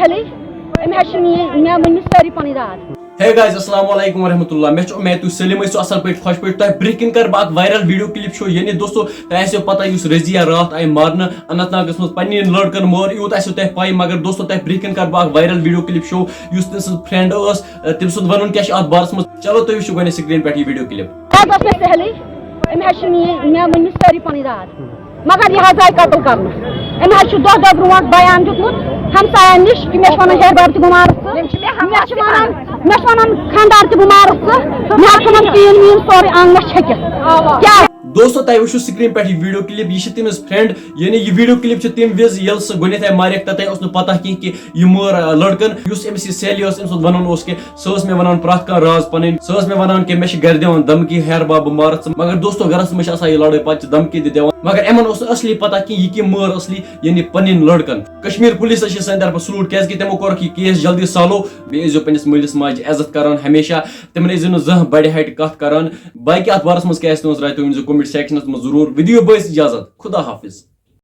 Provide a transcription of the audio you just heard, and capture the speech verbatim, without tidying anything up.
علی، أمۍ حظ چھِ میٛٲنۍ، مےٚ ؤنۍ مٕتۍ سٲری پَنٕنۍ راتھ۔ ہے گایز، السلام علیکم ورحمۃ اللہ۔ مےٚ چھُ اُمید تُہۍ سٲلِم ٲسِو اَصٕل پٲٹھۍ، خۄش پٲٹھۍ۔ تۄہہِ برٛونٛہہ کِنۍ کَرٕ بہٕ اَکھ وایرَل ویٖڈیو کِلِپ شو، یعنی دوستو، تۄہہِ آسیو پَتہ یُس رضیہ راتھ آیہِ مارنہٕ اننت ناگَس منٛز، پنٛنٮ۪ن لٔڑکَن مور، یوٗت آسیو تۄہہِ پَے۔ مگر دوستو، تۄہہِ برٛونٛہہ کِنۍ کَرٕ بہٕ اَکھ وایرَل ویٖڈیو کِلِپ شو، یُس تٔمۍ سٕنٛز فرٛٮ۪نٛڈ ٲس، تٔمۍ سُنٛد وَنُن کیٛاہ چھُ اَتھ بارَس منٛز۔ چلو، تُہۍ وٕچھِو گۄڈٕنٮ۪تھ سِکریٖن پٮ۪ٹھ یہِ ویٖڈیو کِلِپ۔ تۄہہِ گوٚژھ مےٚ سہلٕے، أمۍ حظ چھِ میٛٲنۍ، مےٚ ؤنۍ مٕتۍ سٲری پَنٕنۍ راتھ۔ مگر یہِ حظ آیہِ قتل کرنہٕ۔ أمۍ حظ چھُ دۄہ دۄہ برونٛٹھ بیان دیُتمُت ہمساین نِش کہِ مےٚ چھِ وَنان ہیہَر بب تہِ بہٕ مارَس ژٕ۔ مےٚ چھِ وَنان، مےٚ چھِ وَنان خانٛدار تہِ بہٕ مارَس ژٕ۔ مےٚ حظ چھِ وَنان ٹیٖن ویٖن سورُے آنٛگنَس چھٔکِتھ۔ کیٛاہ؟ دوستو، تۄہہِ وٕچھِو سِکریٖن پٮ۪ٹھ یہِ ویٖڈیو کِلِپ، یہِ چھِ تٔمِس فرٛٮ۪نٛڈ، یعنی یہِ ویٖڈیو کِلِپ چھِ تَمہِ وِزِ، ییٚلہِ سُہ گۄڈٕنٮ۪تھ آیہِ مارٮ۪کھ، تَتہِ اوس نہٕ پَتہ کینٛہہ کہِ یہِ مٲر، آ، لٔڑکَن، یُس أمِس یہِ سہیلی ٲس، أمۍ سُنٛد وَنُن اوس کہِ سۄ ٲس مےٚ وَنان پرٛٮ۪تھ کانٛہہ راز پَنٕنۍ، سۄ ٲس مےٚ وَنان کہِ مےٚ چھِ گَرِ دِوان دھمکی، ہیہَر بب بہٕ مارَتھ ژٕ۔ مگر دوستو، گَرَس منٛز چھِ آسان یہِ لڑٲے، پَتہٕ چھِ دھمکی تہِ دِوان۔ مگر یِمَن اوس نہٕ اصلی پَتہ کہِ یہِ کہِ مٲر اصلی، یعنی پَنٕنۍ لٔڑکَن۔ کشمیر پولیسَس چھِ سانہِ طرفہٕ سلوٗٹ، کیٛازِکہِ تِمو کوٚرُکھ یہِ کیس جلدی سالو۔ بیٚیہِ ٲسۍزیو پنٛنِس مٲلِس ماجہِ عزت کران ہمیشہ، تِمَن ٲسۍزیو نہٕ زانٛہہ بَڑِ ہَٹہِ کَتھ کران۔ باقٕے اَتھ بارَس منٛز کیٛاہ آسہِ تُہٕنٛز راے، تُہۍ ؤنۍزیو comment sectionَس منٛز ضروٗر۔ ویٖڈیو بٲیِس اِجازت، خدا حافظ۔